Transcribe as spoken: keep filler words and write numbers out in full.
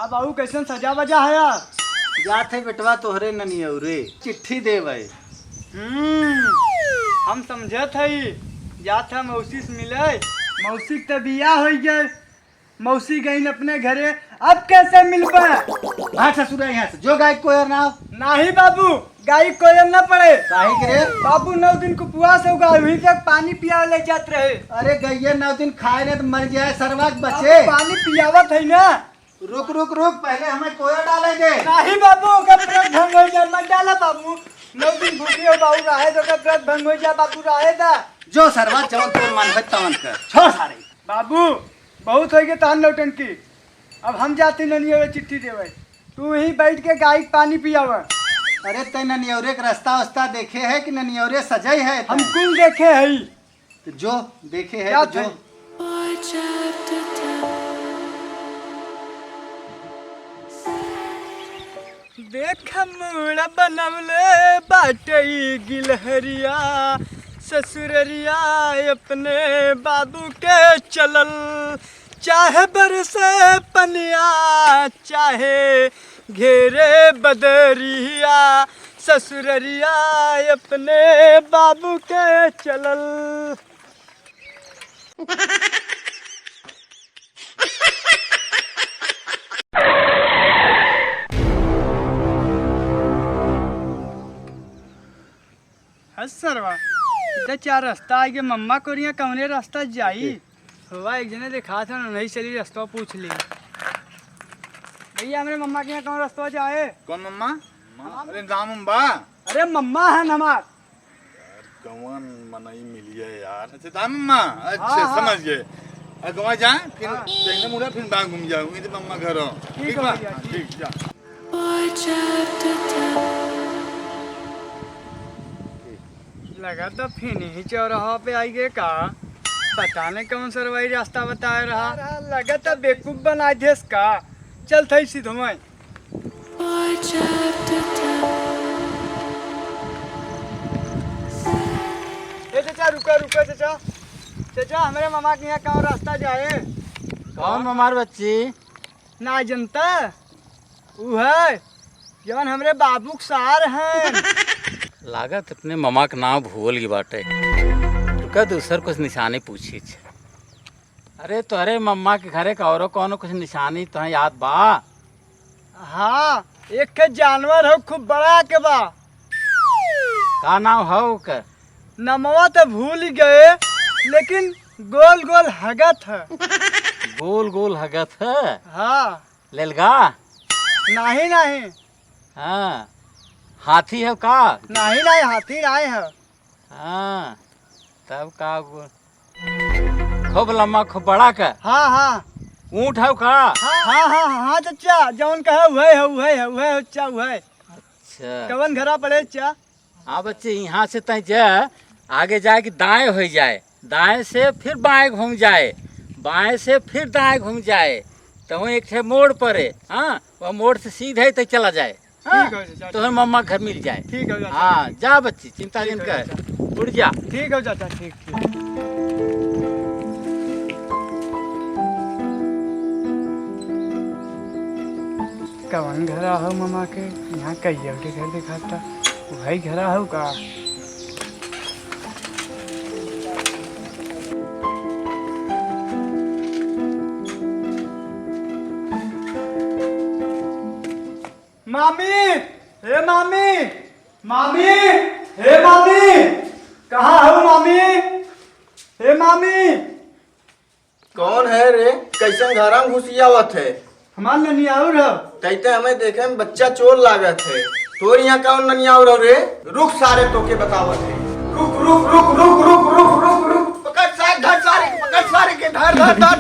बाबू, कैसन सजा बजा है यार? जात है बेटवा तोहरे ननियौरे, चिट्ठी देवे। हम्म, हम समझत हई, जात है मौसी से मिले। मौसी के त बियाह होइ गए, मौसी गईन अपने घरे, अब कैसे मिलबे? भाग ससुरा यहाँ से, जो गाय कोयर ना हो। नाही बाबू, गाय कोयर ना पड़े। काहे के रे? बाबू नौ दिन के उपवास होगा, वही तक पानी पिया ले जात रहे। अरे गैया नौ दिन खाए रहे तो मर जाए, सरवा के बचे। बाबू, पानी पियावत है ना। रुक, रुक, रुक, पहले हमें कोयर डाले दे। नाही बाबू, ओकर व्रत भंग हो जाए, मत डाला बाबू। नौ दिन भूखी हो बाबू, रहे दो, ओकर व्रत भंग हो जाए बाबू, रहे दा। जो सरवा जवन तोर मन है तवन कर, छोड़ सारे। बाबू, बहुत होइ गए तहार नौटंकी। अब हम जाती ननियौरे चिट्ठी देवे, तू ही बैठ के गाय के पानी पियावा। अरे तै ननियौरे के रास्ता वास्ता देखे है कि ननियौरे सजई है? हम कुल देखे हई। तो जो देखे है जात तो जो। हई। देख मूड़ा बनवले बाटे ई गिलहरिया, ससुररिया अपने बाबू के चलल। चाहे बरसे पनिया, चाहे घेरे बदरिया, ससुररिया अपने बाबू के चलल। हस सरवा, इधर चार रास्ता आगे, मम्मा कोरिया कौने रास्ता जाई? हुआ एक जने देखा था ना, नहीं चली रास्ता पूछ ली। भैया, हमरे मम्मा के यहाँ कौन रास्ता जाए? कौन मम्मा? हाँ। अरे राम बा। अरे मम्मा है हमार। यार, कौन मनई मिलिए यार। अच्छा, दाम मम्मा? अच्छा, हाँ, हाँ। समझ गए। अगवा जाए, फिर हाँ। दहिने मुड़ा, फिर बाएं घूम जाओ। वहीं से मम्मा घर हो। ठीक ठीक हो बा? भैया, हाँ, ठीक। ठीक, जा। लगा तो फिर ही चौराहा पे आई गए का? पता नहीं कौन सरवाई रास्ता बताए रहा। लगा तो बेवकूफ बना देस का? चल थई सीधो मैं। ए चाचा, रुका, रुका चाचा। चाचा, हमरे मामा के यहाँ कौन रास्ता जाए? कौन ममार बच्ची? ना जनता? ऊ है, जवन हमरे बाबू के सार हैं। लागत अपने ममा के नाम भूल गई बाटे। रुका, दूसर कुछ निशानी पूछी छे। अरे, तोहरे मम्मा के घरे का औरो कौनो कुछ निशानी तोहे याद बा? हाँ, एक ठे जानवर हो, खूब बड़ा के बा। का नाम हो ओकर? नमवा तो भूल ही गए, लेकिन गोल गोल हगत है। गोल गोल हगत है? हाँ। लेलगा? नहीं, नहीं। हाँ। हाथी है का? नहीं, नहीं, हाथी नहीं है। हाँ, तब का गो-, खूब लम्बा, खूब बड़ा का? हाँ, हाँ। ऊँट है का? हाँ, हाँ, हाँ, हाँ, चचा, जौन कहा, उहे है, उहे है, उहे है, चचा, उहे। अच्छा। कवन घरा पड़े, चचा? हाँ बच्चे, यहाँ से तय जा, आगे जाए कि दाएँ होइ जाए, दाएँ से फिर बाएँ घूम जाए, बाएँ से फिर दाएँ घूम जाए, तो वहीं एक ठे मोड़ पड़े, हाँ, वह मोड़ से सीधे तय चला जाए, हाँ, ठीक है चाचा, तोहर ठीक। मम्मा घर मिल जाए। ठीक है चाचा, हाँ, ठीक। जा बच्ची, चिंता ठीक जिन है कर, चाचा। उड़ जा। ठीक है चाचा, ठीक, ठीक। कवन घरा हो ममा के? यहाँ कहिया के घर देखाता, वही घरा हो का? मामी, हे मामी, मामी, हे मामी, कहाँ हो मामी? हे मामी। कौन है रे? कैसन घरा में घुसियावत है? हमार ननियाउर है। तैते हमें देखे में बच्चा चोर लागत है। तोर यहाँ कौन ननियाउर है रे? रुक सारे, तोके बतावत है। रुक, रुक, रुक। पकड़ सारे, धर सारे के, पकड़ सारे के, धर, धर, धर,